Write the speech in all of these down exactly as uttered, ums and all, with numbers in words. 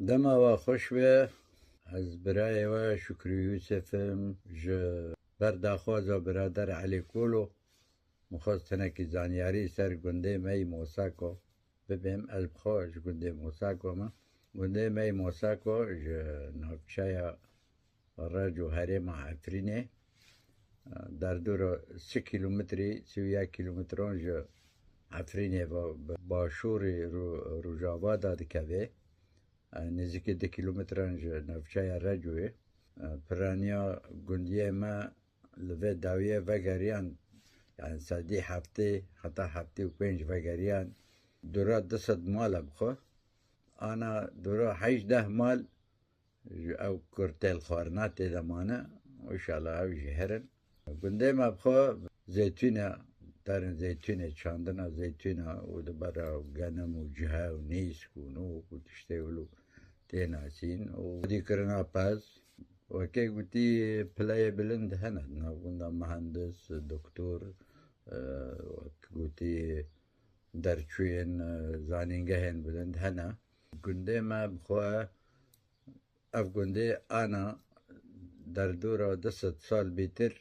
Dema we xweş be. Ez birayê we Şükrü Yusuf im, ji ber daxwaza birader Elî Kolo. Min xwest hinekî zanyarî ser gundê me yî Mosako bibêm. Ez bi xwe ji gundê Mosako me. Gundê me yî Mosako ji navçeya Reco herêma Efrînê, derdora sî kîlometrî, sî û yek kîlometron ji Efrînê ve bi başûrê ro-, rojava de dikeve. Nêzîkî du kîlometran ji navçeya Recoyê. Piraniya gundiyê me li vê dawiyê vegeriyan, yani sedî heftê heta heftê û pênc vegeriyan. Dora du sed mal e bi xwe. Ana dora hejdeh mal ji ew kurtêl xwarina tê de mane. Înşallah ew jî herin. Gundê me bi xwe zeytûn e, darên zeytûnê, çandina zeytûn e û di ber re genim û cihe û nîsk û nok û tiştê wilo tê nasîn û xwedîkirina pez. Wekê gotî, pileyê bilind hene di nav gunda, muhendis, doktor, e, wek gotî, derçûyên, e, zanîngehên bilind hene. Gundê me bi xwe, ev gundê ana derdora du sed sal bîtir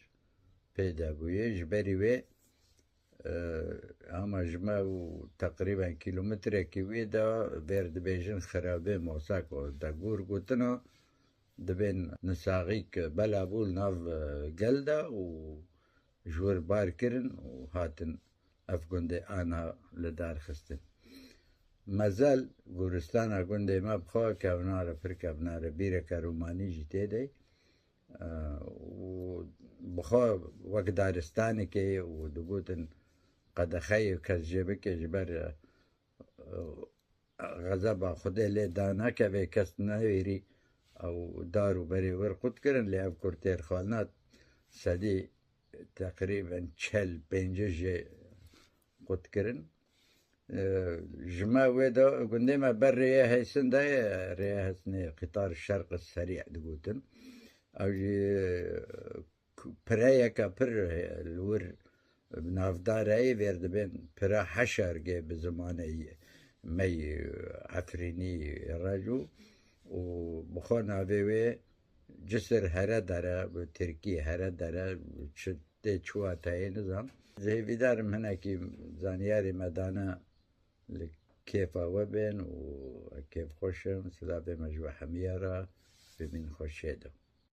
pê de bûye. Ji berî wê, e, hema ji me û teqrîben kîlometrekî wê de vêr dibêjin Xirabê Mosako. De gor gotina dibên nisaxîk bela bû li nav, e, gel de û ji wir bar kirin û hatin ev gundê ana li dar xistin. Mezel goristana gundê me bi xwe kevnar e, pir kevnar e, bîreke romanî jî tê de ye. E, û bi xwe wek daristanekê ye û digotin qedexeyê kes jê bike ji ber, e, xezeba Xwedê lê danekeve, kes newêrî ew dar û berê wir qut kirin, lê ev kurtêl xwarina sedî teqrîben çel pêncî jê qut kirin. E, ji me wê de gundê me ber rêyê Heysin de ye, rêyê Heysinê, Qîtar Şerq Serî digotin. Ew jî ku-, pireyeke pir li wir navdar e, vêr dibên pira Heşergê bi zimanê me yî Efrînî, Reco û bi xwe navê wê Cisir Heredere, bi tirkî Heredere, çi tê çi wateyê nizam. Ez hêvîdar im hinekî zanyarê me dane, li kêfa we bên û kêfxweş im. Silavê me ji we hemiya re, bimîn xweşiyê de.